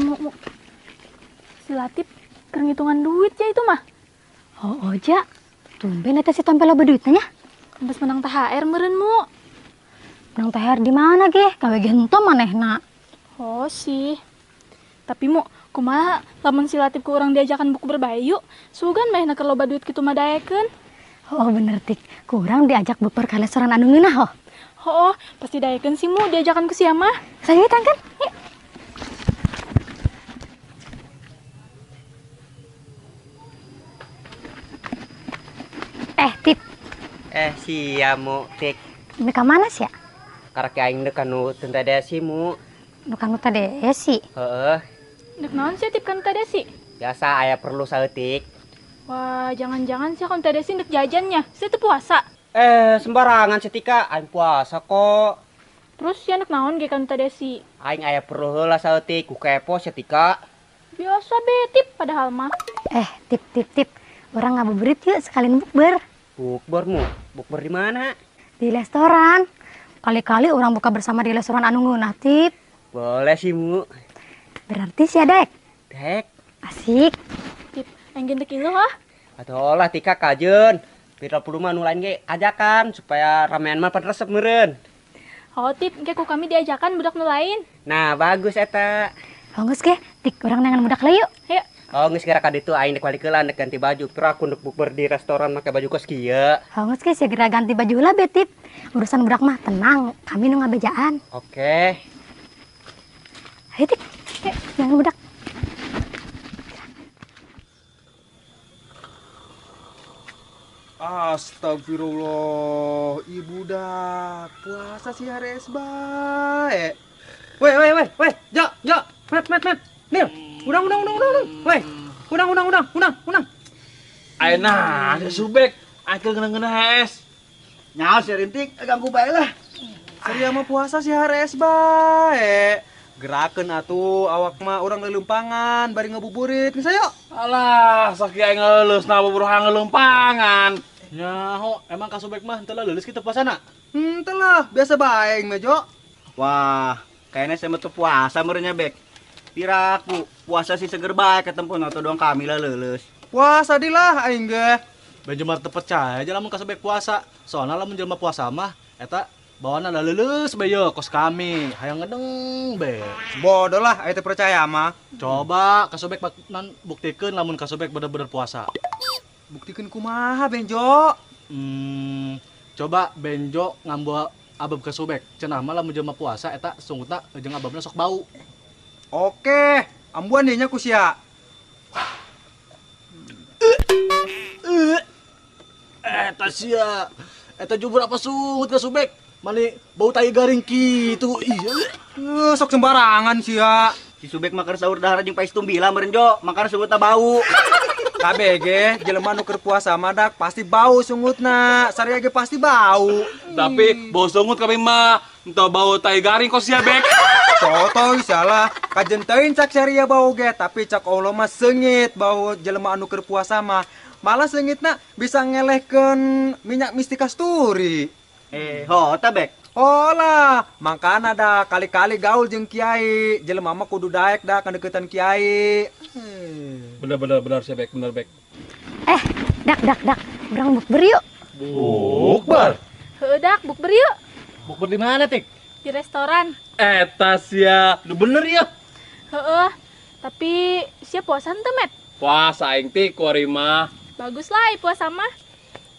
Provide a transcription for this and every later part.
Mu, si Latif keur ngitungan duit ya itu mah. Oh, ja. Tumben eta si Tompel loba duitnya nya. Geus menang THR meureun mu. Menang THR di mana ge? Gawe ge henteu manehna. Oh sih. Tapi mu, kumaha lamun si Latif ku urang diajakan bukber bae yuk. Sugan manehna keur loba duit kitu mah daekeun. Oh bener tik, kurang diajak bukber ka restoran anu ngeunah oh. Oh, pasti daekeun sih mu diajakan ku sia mah. Saya tangkan. Yuk. Tip. Sia mu tik. Mereka mana sih ya? Karek aing deuk kanu teu desi mu. Nu kanu teh desi. Heeh. Deuk naon sia tip kanu teh desi? Biasa aya perlu saeutik. Wah, jangan-jangan sia kanu teh desi deuk jajannya. Sia teu puasa. Sembarangan sia Tika, aing puasa kok. Terus sia deuk naon ge kanu teh desi? Aing aya perlu heula saeutik, ku kepo sia Tika. Biasa be tip padahal mah. Tip tip tip. Urang ngabuburit yuk sekalian bukber. Bukber mu? Bukber di mana? Di restoran. Kali-kali orang buka bersama di restoran anu ngeunah tip. Boleh sih mu. Berarti sia dek. Dek. Asik. Tip, aing ge deuk ieu ah. Atuh lah Tika kajeun. Pira perlu mah nu lain ge ajakan supaya ramean mah pan resep meureun. Oh tip, engke ku kami diajakan budak nu lain. Nah, bagus eta. Oh geus ge, tik urang neangan budak lah yuk. Hayu. Oh geus geura ka ditu aing dek balik heula dek ganti baju. Pira aku ndek bukber di restoran make baju kos kieu. Oh geus ge segera ganti baju heula be tip. Urusan budak mah tenang, kami nu ngabejaan. Oke. Ayo tik, yuk, jangan budak. Astagfirullah, ibu dak puasa sih hari es bae. Weh weh weh weh, jo jo, met met met, Nil, udang udang udang udang, weh, udang udang udang udang udang. Ayeuna si Subek, aing keur ngeunah es. Nyaho si Rintik, ganggu bae lah. Saria mah puasa si hari es bae. Gerakeun atuh awak mah urang leuleumpangan bari ngabuburit geus ayo. Alah, sakieu aing ngeuleusna bubur ngelumpangan. Nyaho, emang ka Subek mah henteu leuleus kitu puasana? Henteu lah, biasa bae aing mah jo. Wah, kayaknya saya mah teu puasa meureun nya Bek. Piraku puasa sih seger bae ketempun atau doang kami lah leuleus. Puasa dilah aing ge. Benjo mah teu percaya aja lamun ka Subek puasa. Soalna lamun jelema puasa mah eta bawana lah leuleus be ye kos kami. Hayang ngedeng be. Bodoh lah aing teu percaya mah. Coba ka Subek nan buktikeun lamun ka Subek bener-bener puasa. Buktikeun kumaha Benjo? Coba Benjo ngambil abab ka Subek. Cenah mah lamun jelema puasa eta sungutna jeung ababna sok bau. Oke, ambuan deh nya ku sia. Eta sia. Eta jubur apa sungut ka Subek? Mani bau tai garing kitu. Iya. Sok sembarangan sia. Si Subek mah keur sahur dahar jeung pais tumbila meureun jo, makana sungutna bau. KBG jelema nu keur puasa mah dak pasti bau sungutna, saria ge pasti bau. Tapi bau sungut kami mah entah bau tai garing kok sia Bek. Sotoy salah, kajen teuing cak saria bau ge, tapi cak Allah mah seungit bau jelema anu keur puasa mah. Malah seungitna bisa ngelehkeun minyak misti kasturi. Ho ta Bek. Oh lah, makana dah kali-kali gaul jeung kiai, jelema mah kudu daek dah kandeukeutan kiai. Bener bener bener sia Bek, bener Bek. Dak dak dak, urang bukber yuk. Bukber? Heueuh dak, bukber yuk. Bukber di mana, Tik? Di restoran. Eta sia, lu bener ya? Heeh. Tapi sia puasa henteu, Met? Puasa aing tik kuari mah. Bagus lah puasa mah.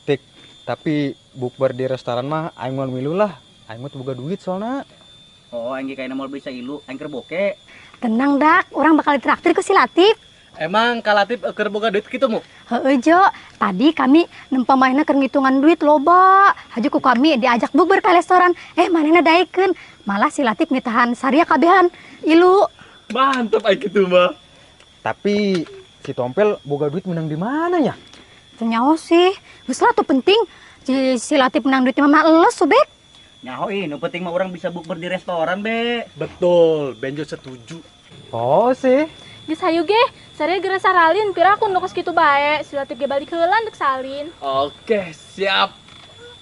Tik, tapi bukber di restoran mah aing moal milu lah. Aing mah teu boga duit soalna. Oh, aing ge kayakna moal bisa ilu, aing keur boke. Tenang dak, urang bakal ditraktir ku si Latif. Emang Ka Latif keur boga duit kitu mu? Heeh Jo, tadi kami nempa mainna keur ngitungan duit loba. Haju ku kami diajak bukber ka restoran. Manehna daekeun. Malah si Latif mitahan saria kabehan ilu. Mantep aing kitu mah. Tapi si Tompel boga duit menang di mana nya? Teu nyaho sih. Geus lah tuh penting si Latif menang duit mah eles Subek. Nyaho ih, nu penting mah orang bisa bukber di restoran be. Betul, Benjo setuju. Oh sih. Geus hayu ge, Saria geura saralin pira aku nu kos kitu bae. Si Latif ge balik heula deuk salin. Oke, siap.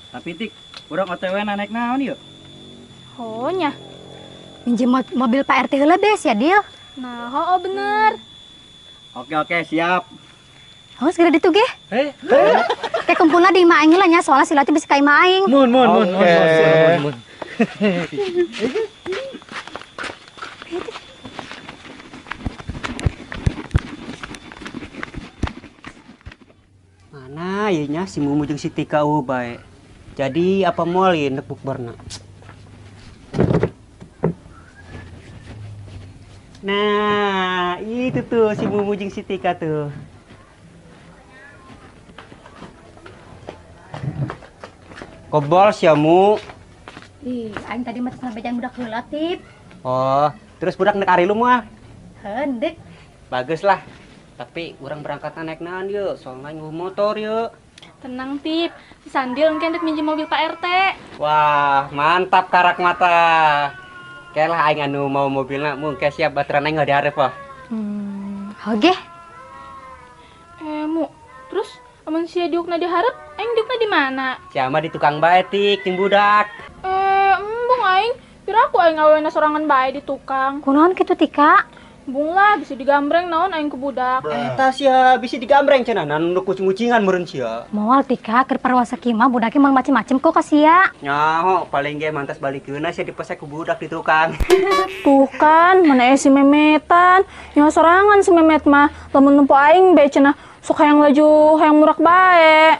Tapi Tik, urang OTW na naik naon yeuh? Oh nya. Minjem mobil Pak RT heula bes ya, Dil. Nah, oh bener. Oke, oke, siap. Oh, segera ditu ge. Eh, Teh kumpulna di imah aing lah nya, soalnya si Latif bisa ka imah aing. Mun mun mun mun mun mun. Mana ieu nya si Mumu jeung si Tika eueuh bae. Jadi apa moal ieu nek bukberna? Nah, itu tuh si Mumu jeung si Tika tuh. Kobol siamu. Ih, aing tadi mah cenah bejaan budak heula, Tip. Oh, terus budak nek ari lu moal? Heuh, Bagus lah. Tapi urang berangkatna naik naon yeuh? Soalna nguh motor yeuh. Tenang, Tip. Si Sandil engke ndek minjem mobil Pak RT. Wah, mantap karak mata. Kayak lah aing anu mau mobilna mung ke siap baturan aing dihareup wah. Oke. Mu, terus amun sia diukna dihareup, aing diukna di mana? Sia mah di tukang bae Tik, jeung budak. Embung aing, pira aku aing awena sorangan bae di tukang. Kunaon kitu Tika? Embung lah, bisa digambreng naon aing ku budak. Eta sia bisa digambreng cenah, nu kucing-kucingan meureun sia. Moal Tika keur parwasa kieu mah budaknya moal macem-macem kok ka sia. Nyaho, paling ge mantas balikeunna sia dipesek ku budak di tukang. Tuh kan, mana si Memetan. Nyaho sorangan si Memet mah, lamun nempo aing bae cenah sok hayang laju, hayang murak bae.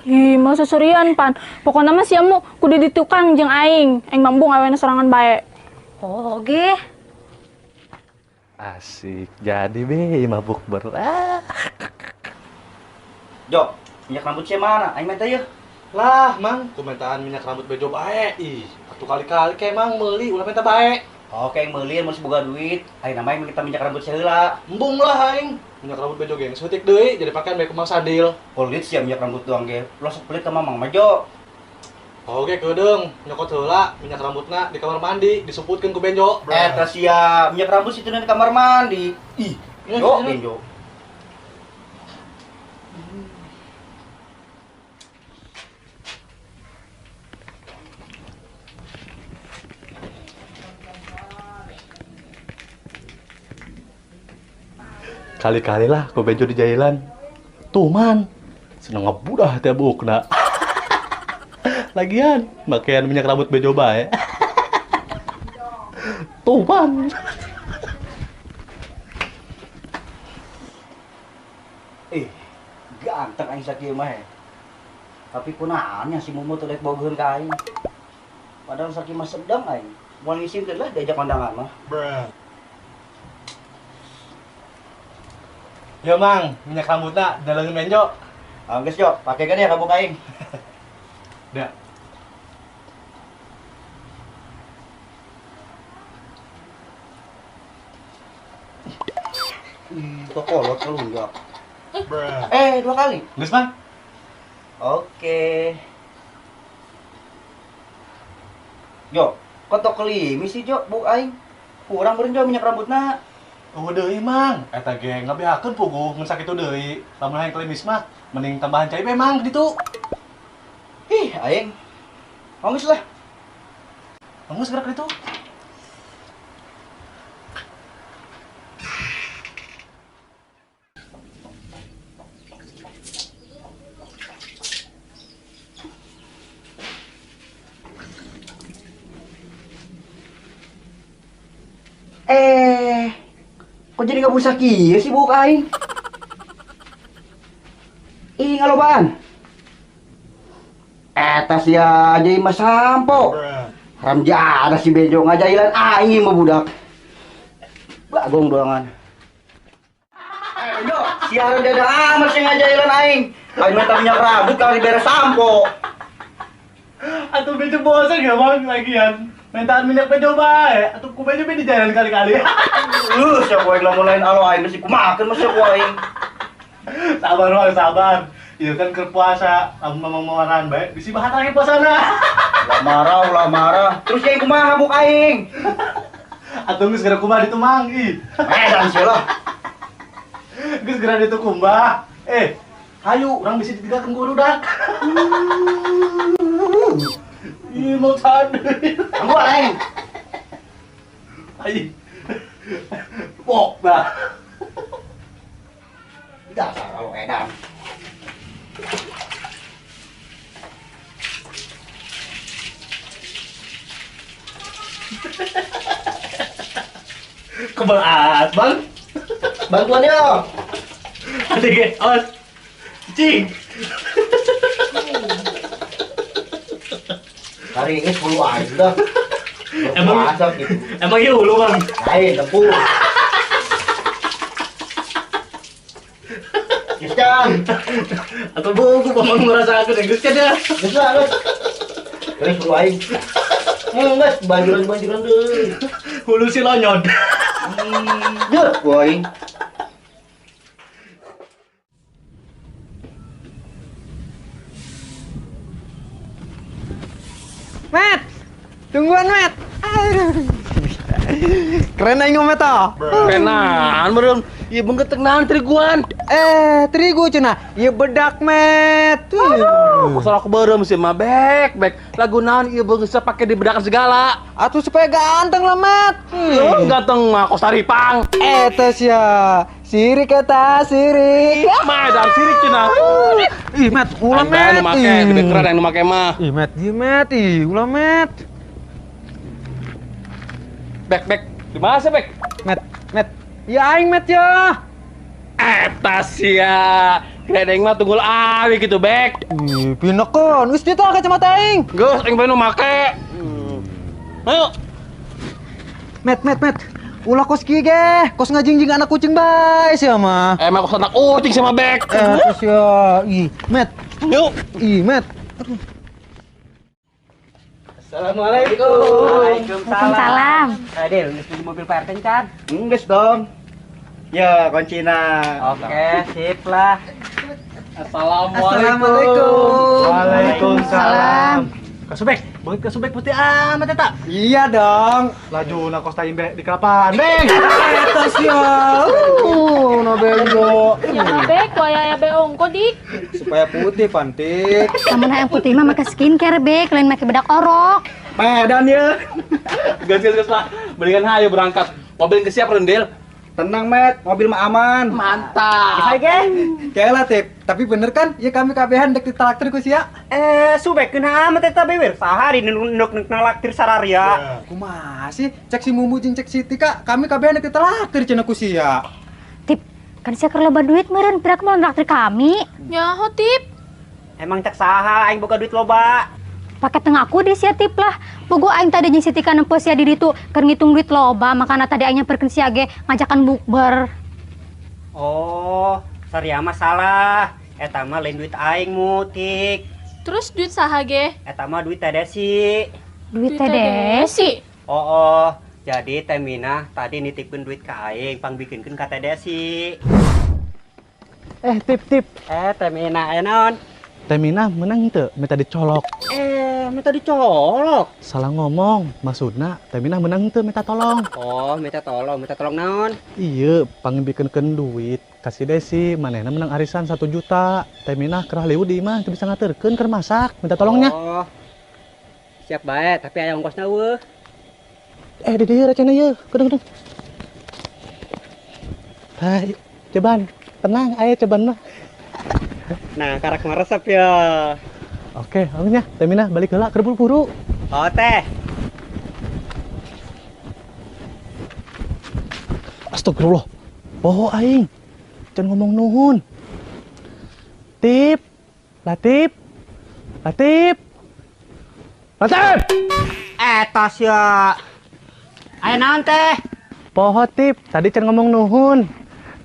Ih, mah seserian pan. Pokona mah sia mu kudu di tukang jeung aing. Aing mambung awena sorangan bae. Oh, oke. Asik, jadi be mah bukber. Ah. Jo, minyak rambut sia mana? Aing minta yeuh. Lah, Mang, komentaan minyak rambut bejo bae. Ih, atuh kali-kali kayak Mang meuli ulah minta bae. Oke, aing meuli mun boga duit. Aing namanya minta minyak rambut sia heula. Embung lah aing. Minyak rambut bejo geng seutik deui jadi pakaian bae ku Mang Sadil. Pelit sia minyak rambut doang ge. Lo sok pelit sama Mang Majo. Oke, kedeung, nyokot heula minyak rambutna di kamar mandi disuputkeun ku Benjo. Eta sia minyak rambut situ di kamar mandi. Ih, yo Benjo. Kali-kali lah ku Benjo di jailan. Tuh man, seneng ngebudah teh bukna. Lagian, makean minyak rambut bejo bae. Tuh man. Ganteng aing sakieu mah. Tapi kunaon nya si Mumu teu daek bogoheun ka aing. Padahal sakieu mah sedang aing. Moal ngisinkeun lah diajak kondangan mah. Bruh. Yo Mang, minyak rambutna daleungeun Benjo. Geus yo, pakekeun ya ka buka aing. Dah. Kok kolot kelunggak. Dua kali. Geus, Mang. Oke. Jo, kok tok kelimis sih, Jo, buk aing. Kurang beureun Jo minyak rambutna. Oh deui, Mang. Eta ge ngabeakeun puguh mun sakitu deui. Lamun hayang kelimis mah mending tambahan cai bae, Mang, ditu. Ih, aing. Geus lah. Geus gerak ditu. Kok jadi nggak busa kieu sih buk aing? Ih, ngalobaan. Eta sia jadi mas sampo. Haram jadah si Bejo ngajailan aing mah budak. Bagong doangan. Bejo, si haram jadah amat sih ngajailan aing. Aing minta minyak rambut kali beres sampo. Atuh Bejo bosan gak bang lagian. Mintaan minyak Bejo bae, atuh ku Bejo be di jalan kali-kali. Siapa yang lamun lain alo aing mesti kumakeun mesti ku aing. Sabar Bang, sabar. Ieu kan keur puasa, lamun mamang marahan bae bisi bahat lagi puasana. Lah marah, lah marah. Terus yang kumaha buk aing? Atuh geus geura kumaha ditu mang ih. Edan sia lah. Geus geura ditu kumbah. Hayu urang bisa ditinggalkeun ku budak. Ih, mau sadeuy. Tangguh aing. Ai. Bok dah. Dasar kalau edan. Kebelat, Bang. Bantuan yo. Adik ge, awas. Cing. Hari ini 10 aja dah. Emang gitu. Emang iya hulu, Bang. Lain tempuh. Geus. Atau buku pamang ngerasakeun geus kan ya. Geus lah, geus. Terus 10 aing. Geus banjuran-banjuran deui. Hulu si lonyot. Duh, aing. Met, tungguan Met. Keren aing Met ah. Kerenan beureum. Ieu beungeut naon triguan? Terigu cenah. Ieu bedak Met. Aduh, masalah aku beureum sih mah bek bek. Lagu naon ieu beungeut pake dibedakan segala. Atuh supaya ganteng lah Met. Ganteng mah kos taripang. Eta sia. Sirik eta, sirik. Mah dan sirik cenah. Ih, Met, ulah Met. Nu make gede keren yang nu make mah. Ih, Met, ieu Met, ih, ulah Met. Bek bek, di mana sih bek? Met, Met. Ya aing Met ya. Eta sia. Kredeng mah tunggul awi gitu bek. Ih, pinekeun. Geus dieu kacamata aing. Geus aing bae nu make. Ayo. Met, Met, Met. Ulah kos kieu ge, kos ngajingjing anak kucing bae sia mah. Emang kos anak kucing sama bek. Sia. Ih, Met. Yuk. Ih, Met. Aduh. Assalamualaikum. Waalaikumsalam. Adil, geus beli mobil Pak RT can? Geus dong. Ya, kuncina. Oke, sip lah. Assalamualaikum. Waalaikumsalam. Kasubek, banget kasubek putih amat eta. Iya dong. Laju na kos taim be di kelapaan, Beng. Eta sia. No bego. Ya bek, waya be ongko dik. Supaya putih pantik. Lamun hayang putih mah make skincare bek, lain make bedak orok. Medan ya. Gas gas gas lah. Mendingan hayu berangkat. Mobil geus siap rendil. Tenang, Met, mobil mah aman. Mantap. Bisa ge? Kela tip, tapi bener kan? Ya kami kabehan dek ditraktir ku sia. Subek kena amat eta bewer. Sahari nuk nalaktir sararia. Kumaha sih? Cek si Mumu jeung cek si Tika, kami kabehan dek ditraktir cenah ku sia. Tip, kan sia keur loba duit meureun, pira moal nraktir kami. Nyaho tip. Emang cek saha aing boga duit loba. Pakai tengah aku deh sia tip lah. Bogo aing tadi jeung si Tika nempo sia di ditu keur ngitung duit loba, makana tadi aing nyamperkeun sia ge ngajakan bukber. Oh, saria mah salah. Eta mah lain duit aing mutik. Terus duit saha ge? Eta mah duit Teh Desi. Duit Teh Desi? Oh, jadi Teh Minah tadi nitipkeun duit ka aing pangbikinkeun ka Teh Desi. Tip tip. Teh Minah aya naon? Teh Minah menang teu minta dicolok. Minta dicolok. Salah ngomong, maksudna Teh Minah menang teu minta tolong. Oh, minta tolong naon? Iya, pangbikinkeun duit kasih Desi, manehna menang arisan 1 juta. Teh Minah kerah lieu di imah teu bisa ngaterkeun keur masak, minta tolongnya. Oh. Siap bae, tapi aya ongkosna eueuh. Di dieu recehna ieu, kedeng-kedeng. Tah, ceban, tenang aya ceban mah. Nah, karak meresep ya. Oke, akhirnya Teh Minah balik heula keur buru-buru. Oh, Teh. Astagfirullah. Poho aing. Can ngomong nuhun. Tip. Latif. Latif. Latif. Eta sia. Aya naon teh? Poho Tip, tadi can ngomong nuhun.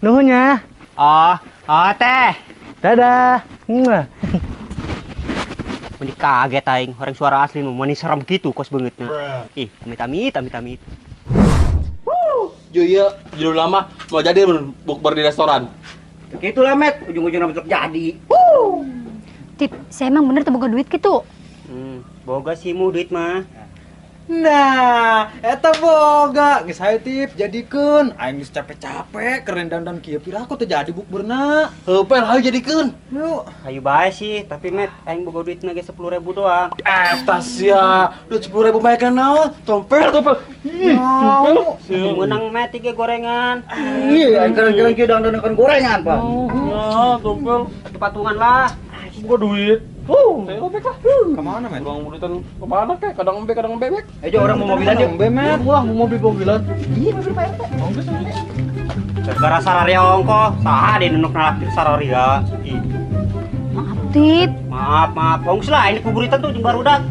Nuhun ya. Oh, oh teh. Dadah. Mwah. Meni kaget aing, orang suara asli mah meni serem gitu kos beungeutna. Ih, amit-amit, amit-amit. Ju ieu judul lama mau jadi bukber di restoran. Begitulah, Met, ujung-ujungnya bentuk jadi. Tip, saya emang bener tuh boga duit gitu. Boga sih mu duit mah. Nah, eta boga geus hayu Tip jadikeun. Aing geus capek-capek keren dandan kieu piraku teu jadi bukberna. Heuh Pel, hayu jadikeun. Yuk. Hayu bae sih, tapi Met aing boga duitna ge 10.000 doang. Eta sia, duit 10.000 bae kana naon? Tompel, tompel. Ih, tompel. Menang Met 3 gorengan. Ih, aing keren-keren kieu dangdanan gorengan, Pak. Ya, tompel. Satu patungan lah. Boga duit. Saya robek lah. Kemana, Met? Bang duitan kemana kek? Kadang embe, kadang bebek. Eh, Jo, orang mau mobilan yuk. Embe, Met. Wah, mau mobil mobilan. Iya, mobil Pak RT. Gara-gara sararia ongkoh, saha deh nunuk nalaktir sararia. Ih, Maaf, Tip. maaf, maaf. Ongkos lah, ini kuburitan tuh jeung barudak.